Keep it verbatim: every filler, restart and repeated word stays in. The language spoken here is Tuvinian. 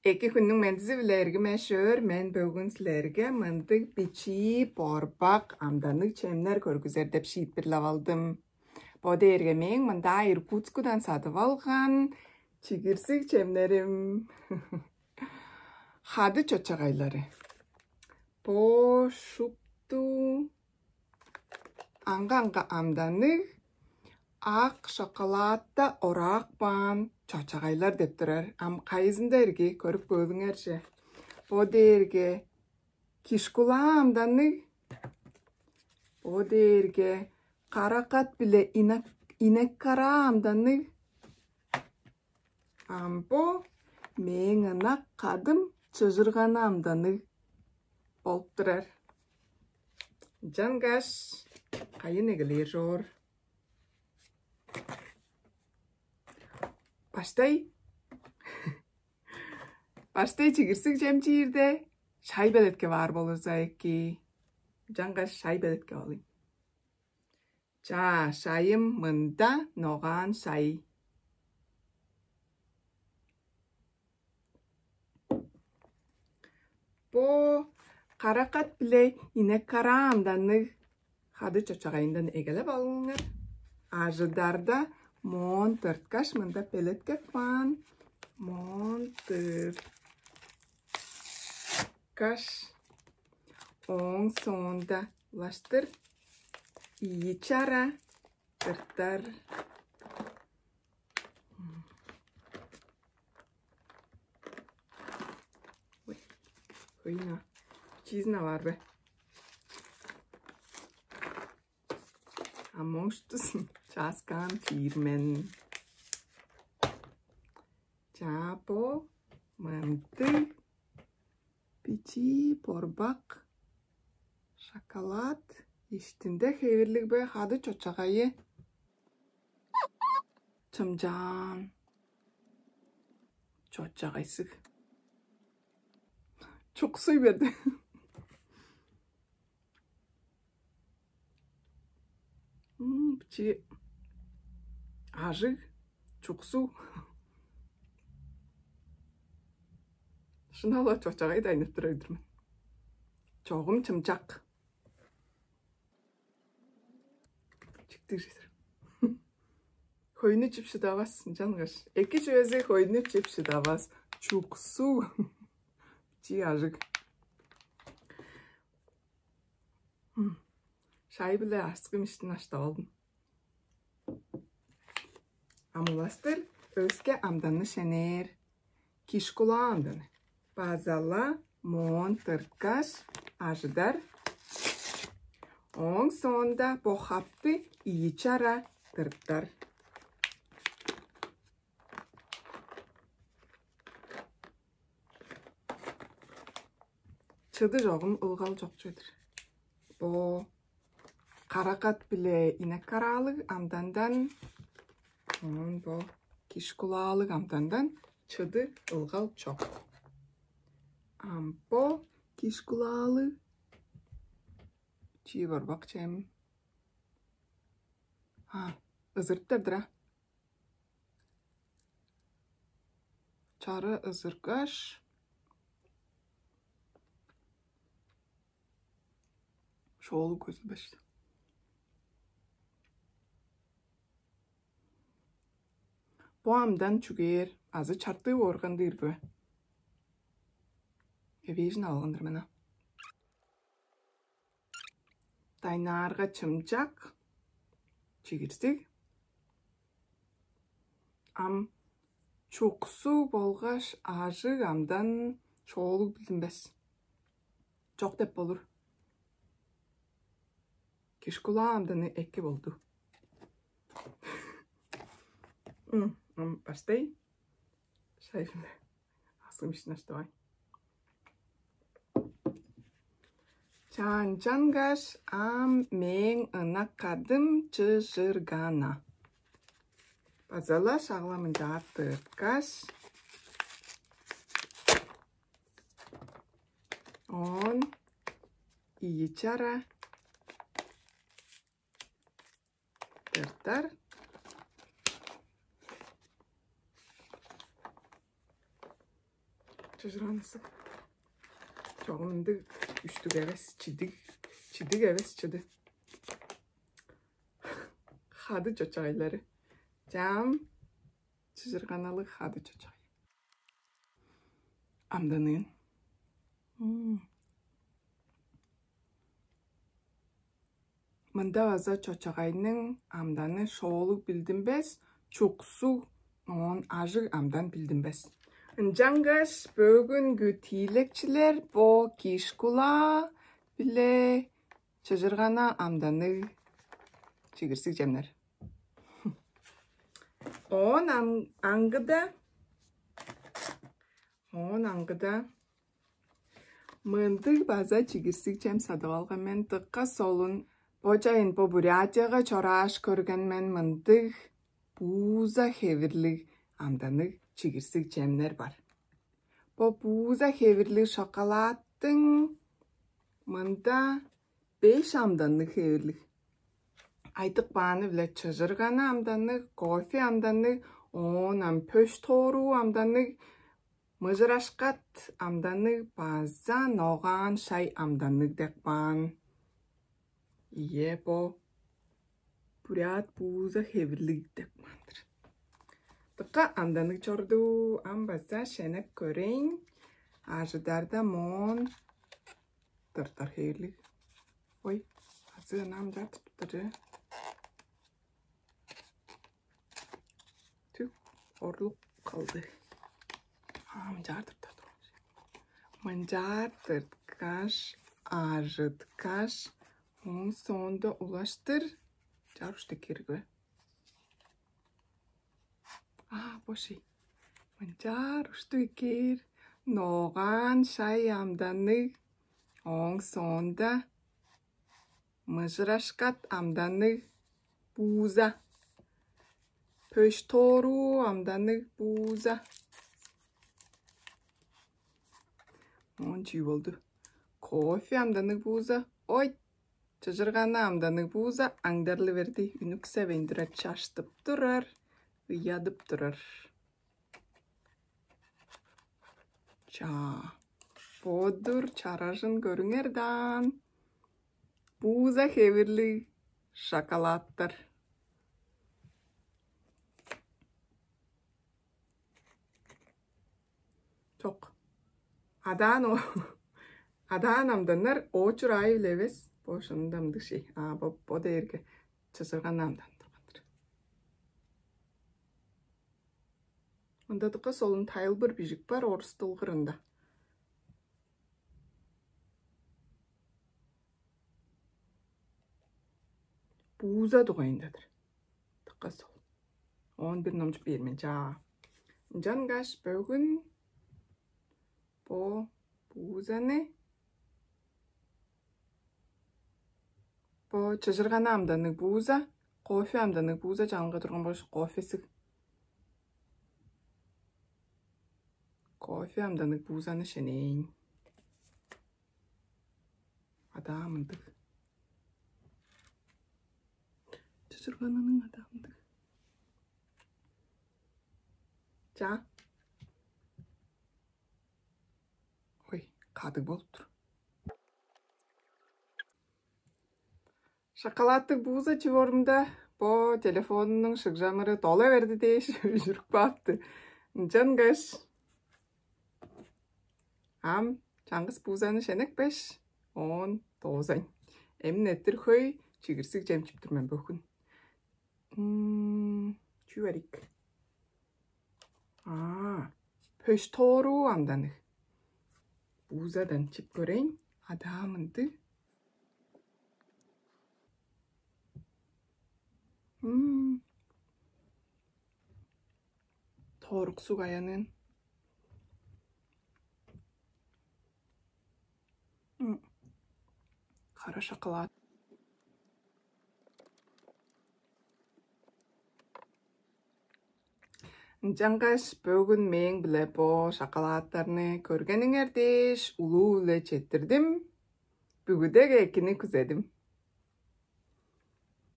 Эки хүннүң мендизи-биле, эргим эш-өөр, мен бөгүн силерге мындыг бичии борбак амданныг чемнер көргүзер деп шиитпирлеп алдым. Бо дээрге мээң мында Иркутскудан садып алган чигирсиг чемнерим. Хады чочагайлары. Бо шупту аңгы-аңгы амданныг, ак шоколадта ораак баан чочагайлар деп турар. Ам кайызында эрги көрүп көөлүңерже. Бо дээрге кишкулаа амданныг, бо дээрге каракат биле инек-караа амданныг, ам бо мээң ынак кадым чыжырганы амданныг болуп турар. Ынчангаш кайын эгелээр чоор? Баштай, баштай чигирсиг чем чиирде шай белетке баар болурза эки. Ынчангаш шай белетке алыйн. Чаа, шайым мында, ногаан шай. Бо каракат биле инек-караа амданныг хады чочагайындан эгелеп алыңар. Ажыдарда моон тырткаш, мында белеткеп каан. Моон тырткаш, ооң соонда улаштыр ийи чара тыртар. Ой, хөйнө. Чизин алар бе? А моңштусын чааскаан чиир мен. Чаа, бо мындыг бичии борбак шоколад, иштинде хевирлиг бе, хады чочагайы. Чымчаан. Чочагайсыг. Чуксуй берди. М, чи ажыг, чуксуг. Шынап-ла чочагай дайнып турар-дыр мен. Чогум чымчак. Чиктиг чедир. Хойну чип шыдавас, ынчангаш. Эки чүвези хойну чип шыдавас. Чуксуг. Чи ажыг. М. Шай-биле астыгым иштин аштап алдым. Ам улаштыр өске амданны шенээр. Кишкулаа амданы. База-ла моон тырткаш, ажыдар. Ооң соонда бо хапты ийи чара тыртар. Чыды чогум ылгал чок чүве-дир. Бо каракат биле инек-караалыг амдандан, оон бо кишкулаалыг амдандан чыды ылгал чок. Ам бо кишкулаалыг чип орбак чем. А, ызырыптар-дыр а. Чары ызыргаш, шоолу көзүлбеш. Бо амдан чүгээр азы чартыы орган дээр бе? Эвээжин алган-дыр мен а. Дайнаарга чымчак, чигирсиг. Ам чуксуг болгаш ажыг амдан шоолуг билдинмес. Чок деп болур. Кишкулаа амданы эки болду. М, ам баштай. Шайфында. Асым ишин аштавай. Чаанчангаш ам мээң ынак кадым чыжыргана. База-ла шагламынча аттырткаш, оон ийи чара тыртар. Чыжырганысы. Чогум ындыг үштүг эвес, чидиг, чидиг эвес, чыды. Хады чочагайлары. Чаам чыжырганалыг хады чочагай. Амданыын. М. Мында база чочагайның амданы шоолуг билдинмес, чуксуг, оон ажыг амдан билдинмес. Ынчангаш бөгүнгү тиилекчилер бо кишкула биле чыжыргана амданныг чигирсиг чемнер. Оон ан- аңгыда, оон аңгыда мындыг база чигирсиг чем садып алган мен, дыка солун. Бо чайын бо Бурятияга чорааш көрген мен, мындыг бууза хевирлиг амданныг чигирсиг чемнер бар. Бо бууза хевирлиг шоколадтың мында беш амданныг хевирлиг. Айтык бааны-биле чыжырганы амданныг, кофе амданныг, оон ам пөш тооруу амданныг, мыжырашкат амданныг база ногаан шай амданныг деп каан. Ийе, бо бурят бууза хевирлиг деп каан-дыр. Дыка амданныг чорду, ам база шенеп көрейн. Ажыдарда моон тыртар хевирлиг. Ой, азы ынам чартыптыр. Түк орлук калды. Ам чартыптыр. Мынчаар тырткаш, ажыткаш, оң соонда улаштыр чаар ушту эккериг бе? А, бо шей. Мынчаар ушту эккээр, ногаан шай амданныг, оң соонда мыжырашкат амданныг бууза, пөш тооруу амданныг бууза. Оон чүү болду? Кофе амданныг бууза. Ой, чыжырганы амданныг бууза аңдарлы берди. Үнүксевейн турар, чаштып турар, ыядып турар. Чаа, бодур чаражын көрүңер даан. Бууза хевирлиг шоколадтар. Чок. Адаан о. Адаан амданнар оочур аайы-биле эвес. Бо шынында мындыг шей. А бо бо дээрге чыжырган амдан турган-дыр. Мында дыка солун тайылбыр бижик бар орус дылгырында. Бууза дугайында-дыр. Дыка солун. Оон бир номчуп бээр мен, чаа. Ынчангаш бөгүн бо буузаны, бо чыжырганы амданныг бууза, кофе амданныг бууза чалынга турган болуш, кофесиг. Кофе амданныг буузаны шенейн. Адаамындыг. Чыжыргананың адаамындыг. Чаа. Ой, кадыг болуп тур. Шоколадтыг бууза чип орумда, бо телефонумнуң шыгжамыры дола берди дээш, үжүрүп каапты. Ынчангаш ам чаңгыс буузаны шенекпеш, оон доозайн. Эмин эрттир хөй чигирсиг чем чип тур мен бөгүн. М, чүү барик? А, пөш тооруу амданныг. Буузадан чип көрейн. Адаамынды. М. Тооруксуг аянын. М. Кара шоколад. Ынчангаш бөгүн мээң-биле бо шоколадтарны көргениңер дээш, улуу-биле четтирдим. Бүгүдеге экини күзедим.